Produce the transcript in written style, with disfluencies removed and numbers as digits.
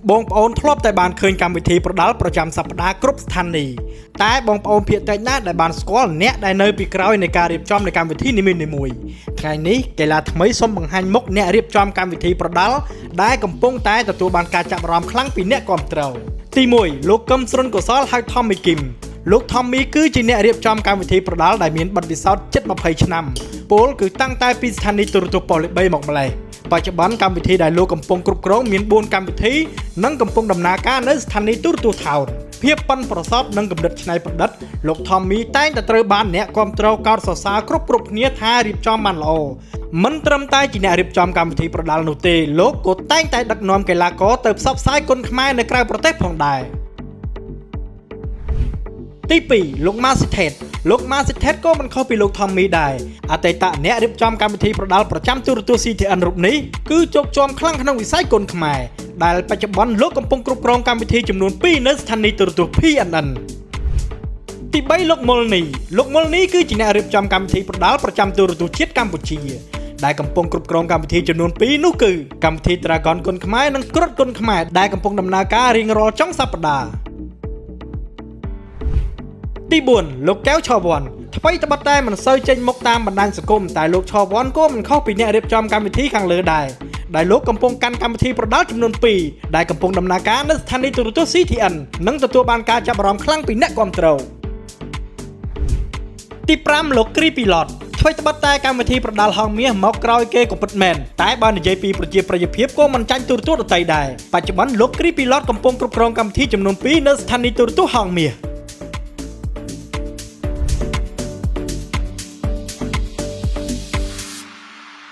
បងប្អូនធ្លាប់តែបានឃើញកម្មវិធីប្រដាល់ប្រចាំសប្តាហ៍គ្រប់ស្ថានីយ៍តែបងប្អូនភាគតិចណាស់ដែលបានស្គាល់អ្នកដែលនៅពីក្រោយនៃការរៀបចំនៃកម្មវិធីនីមួយៗថ្ងៃនេះកីឡាថ្មីសូមបង្ហាញមុខអ្នករៀបចំកម្មវិធីប្រដាល់ដែលកំពុងតែទទួលបានការចាប់អារម្មណ៍ខ្លាំងពីអ្នកគាំទ្រទី1លោកកឹមស្រុនកុសលហៅ Tommy Kim លោក Tommy គឺជាអ្នករៀបចំកម្មវិធីប្រដាល់ដែលមានបទពិសោធន៍ជិត20ឆ្នាំពោលគឺតាំងតែពីស្ថានីយ៍ទូរទស្សន៍ប៉ុស្តិ៍លេខ3មកម្លេះបច្ចុប្បន្នកម្មវិធីដែលលោកកំពុងគ្រប់គ្រងមាន4កម្មវិធីនិងកំពុងដំណើរការនៅស្ថានីយ៍ទូរទស្សន៍ថោនភាពប៉ិនប្រសប់និងគំនិតច្នៃប្រឌិតលោក Tommy តែងតែត្រូវបានអ្នកគាំទ្រកោតសរសើរគ្រប់គ្រប់គ្នាថារៀបចំបានល្អមិនត្រឹមតែជាអ្នករៀបចំកម្មវិធីប្រដាល់នោះទេលោកក៏តែងតែដឹកនាំកីឡាករទៅផ្សព្វផ្សាយគុនខ្មែរនៅក្រៅប្រទេសផងដែរ ទី2លោកម៉ាស៊ីថេតលោកម៉ាស៊ីថេតក៏មិនខុសពីលោកថមមីដែរអតីតអ្នករៀបចំកម្មវិធីប្រដាល់ប្រចាំទូរទស្សន៍ CTN រូបនេះគឺជោគជាំខ្លាំងក្នុងវិស័យគុនខ្មែរដែលបច្ចុប្បន្នលោកកំពុងគ្រប់គ្រងកម្មវិធីចំនួន2នៅស្ថានីយ៍ទូរទស្សន៍ PNN ទី3លោកមុលនីលោកមុលនីគឺជាអ្នករៀបចំកម្មវិធីប្រដាល់ប្រចាំទូរទស្សន៍ជាតិកម្ពុជាដែលកំពុងគ្រប់គ្រងកម្មវិធីចំនួន2នោះគឺកម្មវិធី Dragon គុនខ្មែរនិងគ្រុឌគុនខ្មែរដែលកំពុងដំណើរការរៀងរាល់ចុងសប្តាហ៍ ទី4លោកកែវឆវ័នថ្មីត្បិតតែមិនសូវចេញមុខតាមបណ្ដាញសង្គមតែលោកឆវ័នក៏មិនខុសពីអ្នករៀបចំកម្មវិធីខាងលើដែរដែលលោកកំពុងកាន់កម្មវិធីប្រដាល់ចំនួន2ដែលកំពុងដំណើរការនៅស្ថានីយ៍ទូរទស្សន៍ CTN និងទទួលបានការចាប់អារម្មណ៍ខ្លាំងពីអ្នកគាំទ្រទី5លោកគ្រីពីឡតថ្មីត្បិតតែកម្មវិធីប្រដាល់ហងមាសមកក្រោយគេក៏ពិតមែនតែបើនិយាយពីប្រជាប្រិយភាពក៏មិនចាញ់ទូរទស្សន៍ដទៃដែរបច្ចុប្បន្នលោកគ្រីពីឡតកំពុងគ្រប់គ្រងកម្មវិធីចំនួន2នៅស្ថានីយ៍ទូរទស្សន៍ហងមាស។